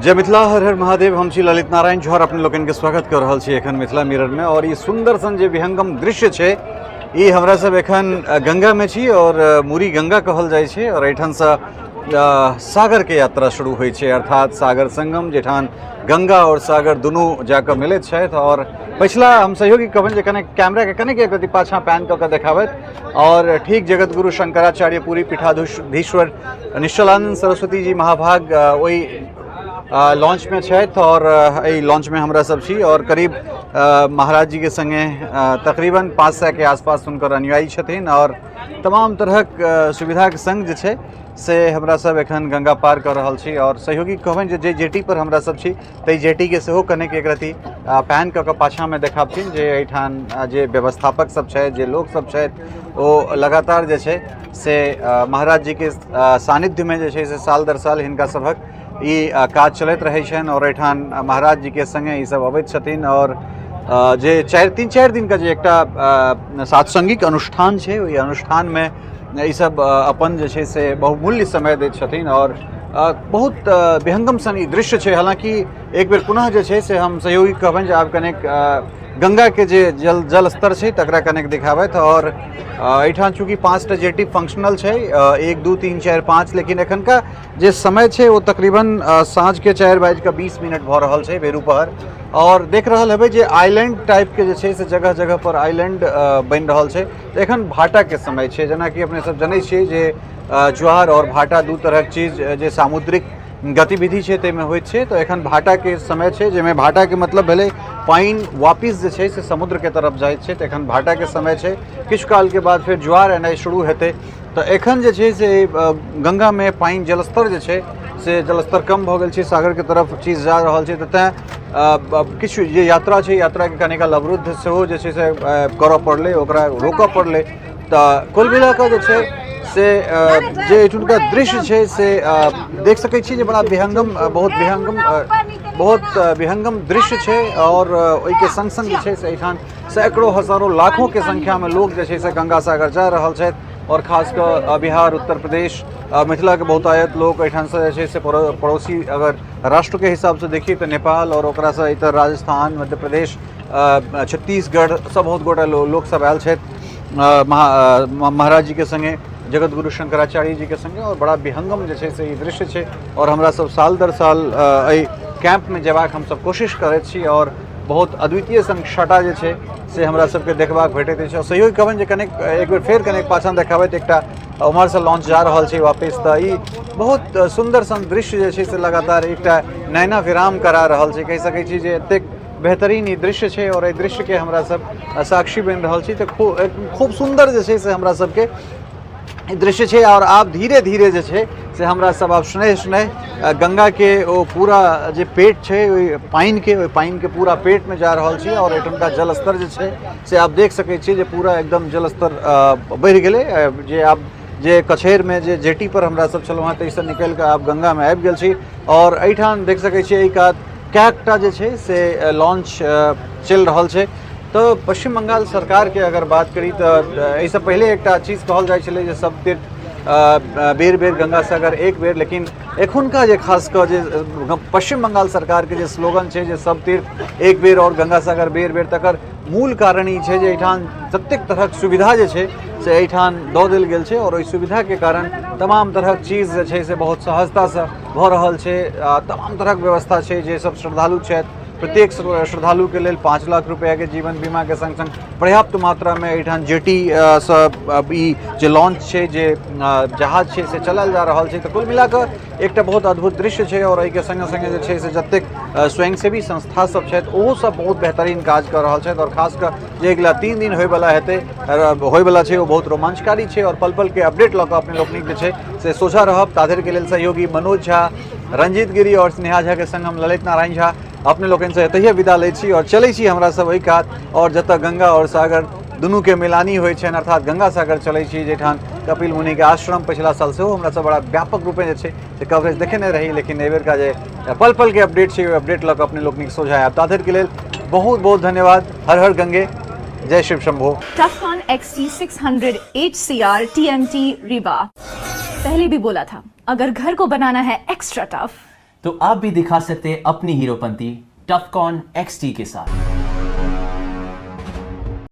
जय मिथिला, हर हर महादेव। हम छी ललित नारायण झा, अपने लोकनि के स्वागत कर रहल छी एखन मिथिला मिरर में। और ई सुंदर सन जे विहंगम दृश्य छै, ई हमरा सब एखन गंगा में छी और मूरी गंगा कहल जाइ छै और एहिठाम से सागर के यात्रा शुरू होइ छै, अर्थात सागर संगम, जेठान गंगा और सागर दुनू जाकऽ मिलैत छथि। और पछिला हम सहयोगी कहबनि जे कने कैमरा के कनेक एक रति पाछाँ पैन कऽ के देखाबथि। और ठीक जगत गुरु शंकराचार्य पुरी पीठाधीश्वर निश्चलानंद सरस्वती जी महाभाग ओहि लॉन्च में छथि और एहि लॉन्च में हमरा सब छी और करीब महाराज जी के संगे तकरीबन 500 के आसपास हुनकर अनुयायी छथिन और तमाम तरहक सुविधाके संग जे छै से हमरा सब एखन गंगा पार कऽ रहल छी। और सहयोगी कहबनि जे जे जेटी पर हमरा सब छी ताहि जेटीके सेहो कनेक एक रति पैन कऽ कऽ पाछाँमे देखाबथिन जे एहिठाम जे व्यवस्थापक सब छथि, जे लोक सब छथि, ओ लगातार जे छै से महाराज जीके सानिध्यमे जे छै से साल दर साल हिनका सभक ई काज चलैत रहै छनि और एहिठाम महाराज जीके सङ्गे ई सब अबैत छथिन। और जे चारि तीन चारि दिनका जे एकटा सात्संगिक अनुष्ठान छै, ओहि अनुष्ठानमे ई सब अपन जे छै से बहुमूल्य समय दैत छथिन और बहुत विहंगम सन ई दृश्य छै। हालाँकि एक बेर पुनः जे छै से हम सहयोगी कहबनि जे आब कनेक गंगा के जे जल जल स्तर छै तकरा कनेक देखाबथि। और एहिठाम चूँकि 5टा जेटी फंक्शनल छै, 1 2 3 4 5, लेकिन एखनका जे समय छै ओ तकरीबन साँझ के 4:20 भऽ रहल छै बेरू पहर। और देख रहल हेबै जे आइलैंड टाइप के जे छै से जगह जगह पर आइलैंड बनि रहल छै। तऽ एखन भाटाके समय छै। जेनाकि अपने सब जनै छियै जे ज्वार और भाटा दू तरहक चीज जे सामुद्रिक गतिविधि छै ताहिमे होइत छै। तऽ एखन भाटाके समय छै, जाहिमे भाटाके मतलब भेलै पानि वापिस जे छै से समुद्रके तरफ जाइत छै। तऽ एखन भाटाके समय छै, किछु कालके बाद फेर ज्वार एनाइ शुरू हेतै। तऽ एखन जे छै से गङ्गामे पानि जलस्तर जे छै से जलस्तर कम भऽ गेल छै, सागरके तरफ चीज जा रहल छै। तऽ तैँ किछु जे यात्रा छै, यात्राके कनि काल अवरुद्ध सेहो जे छै से करऽ पड़लै, ओकरा रोकऽ पड़लै। तऽ कुल मिलाकऽ जे छै से जे एहिठुनका दृश्य छै से देख सकै छी जे बड़ा विहंगम, बहुत विहंगम, बहुत विहंगम दृश्य छै। आओर ओहिके सङ्ग सङ्ग जे छै से एहिठाम सैकड़ों हजारों लाखोंके संख्यामे लोक जे छै से गंगा सागर जा रहल छथि। आओर खास कऽ बिहार, उत्तर प्रदेश, मिथिलाके बहुतायत लोक एहिठामसँ जे छै से पड़ोसी अगर राष्ट्रके हिसाबसँ देखी तऽ नेपाल आओर ओकरासँ इतर राजस्थान, मध्य प्रदेश, छत्तीसगढ़ सब बहुत गोटा लोकसब आयल छथि महाराज जीके सङ्गे, जगतगुरु शंकराचार्य जीके सङ्गे। आओर बड़ा विहंगम जे छै से ई दृश्य छै। आओर हमरा सब साल दर साल एहि कैंपमे जेबाक हमसब कोशिश करैत छी और बहुत अद्वितीय सन छटा जे छै से हमरा सबके देखबाक भेटैत अछि। आओर सहयोग कहबनि जे कनेक एक बेर फेर कनेक पाछाँ देखाबैत, एकटा उम्हरसँ लॉन्च जा रहल छै वापिस। तऽ ई बहुत सुन्दर सन दृश्य जे छै से लगातार एकटा नैना विराम करा रहल छै। कहि सकै छी जे एतेक बेहतरीन ई दृश्य छै और एहि दृश्यके हमरा सब साक्षी बनि रहल छी। तऽ खूब खूब सुन्दर जे छै से हमरा सबके ई दृश्य छै। और आब धीरे धीरे जे छै से हमरा सब आब स्नेह स्नेह गंगाके ओ पूरा जे पेट छै ओहि पानिके, ओहि पानिके पूरा पेटमे जा रहल छी। और एहिठुमका जलस्तर जे छै से आब देख सकै छी जे पूरा एकदम जलस्तर बढ़ि गेलै। जे आब जे कछेरमे जे जेटी पर हमरा सब छलहुँ हेँ ताहिसँ निकलि कऽ आब गंगामे आबि गेल छी। और एहिठाम देख सकै छियै एहि कात कएकटा जे छै से लॉन्च चलि रहल छै। तऽ पश्चिम बंगाल सरकारके अगर बात करी तऽ एहिसँ पहिले एकटा चीज कहल जाइ छलै जे सब तीर्थ बेर बेर गंगा सागर एक बेर, लेकिन एखुनका जे खास कऽ जे पश्चिम बंगाल सरकारके जे स्लोगन छै जे सब तीर्थ एक बेर और गंगा सागर बेर बेर, तकर मूल कारण ई छै जे एहिठाम जतेक तरहक सुविधा जे छै से एहिठाम दऽ देल गेल छै और ओहि सुविधाके कारण तमाम तरहक चीज जे छै से बहुत सहजतासँ भऽ रहल छै। तमाम तरहक व्यवस्था छै। जे सब श्रद्धालु छथि, प्रत्येक श्रद्धालुके लेल 5 लाख रुपैआके जीवन बीमाके सङ्ग सङ्ग पर्याप्त मात्रामे एहिठाम जेटीसँ ई जे लॉन्च छै, जे जहाज छै से चलायल जा रहल छै। तऽ कुल मिलाकऽ एकटा बहुत अद्भुत दृश्य छै। आओर एहिके सङ्गे सङ्गे जे छै से जतेक स्वयंसेवी संस्था सब छथि ओहो सब बहुत बेहतरीन काज कऽ रहल छथि। आओर खास कऽ जे अगिला 3 दिन होइवला हेतै, होइवला छै, ओ बहुत रोमांचकारी छै। आओर पल पलके अपडेट लऽ कऽ अपने लोकनिक जे छै से सोझा रहब। ताधरिके लेल सहयोगी मनोज झा, रंजीत गिरी और स्नेहा झा के संग हम ललित नारायण झा अपने लोकनि से एतहिए विदा लै छी और चलै छी हमरा सब एहि कात और जतऽ गंगा और सागर दुनूके मिलानी होइ छनि, अर्थात गंगा सागर चलै छी, जाहिठाम कपिल मुनिके आश्रम पछिला साल सेहो हमरा सब बड़ा व्यापक रूपे जे छै से कवरेज देखेने रही। लेकिन एहिबेरका जे पल पलके अपडेट छै, ओहि अपडेट लऽ कऽ अपने लोकनिक सोझा आयब। ताधरिके लेल बहुत बहुत धन्यवाद। हर हर गंगे, जय Shiv Shambho. Tufcon XT600 HCR TMT Rebar। पहले भी बोला था, अगर घर को बनाना है एक्स्ट्रा टफ तो आप भी दिखा सकते हैं अपनी हीरोपंती टफकॉन XT के साथ।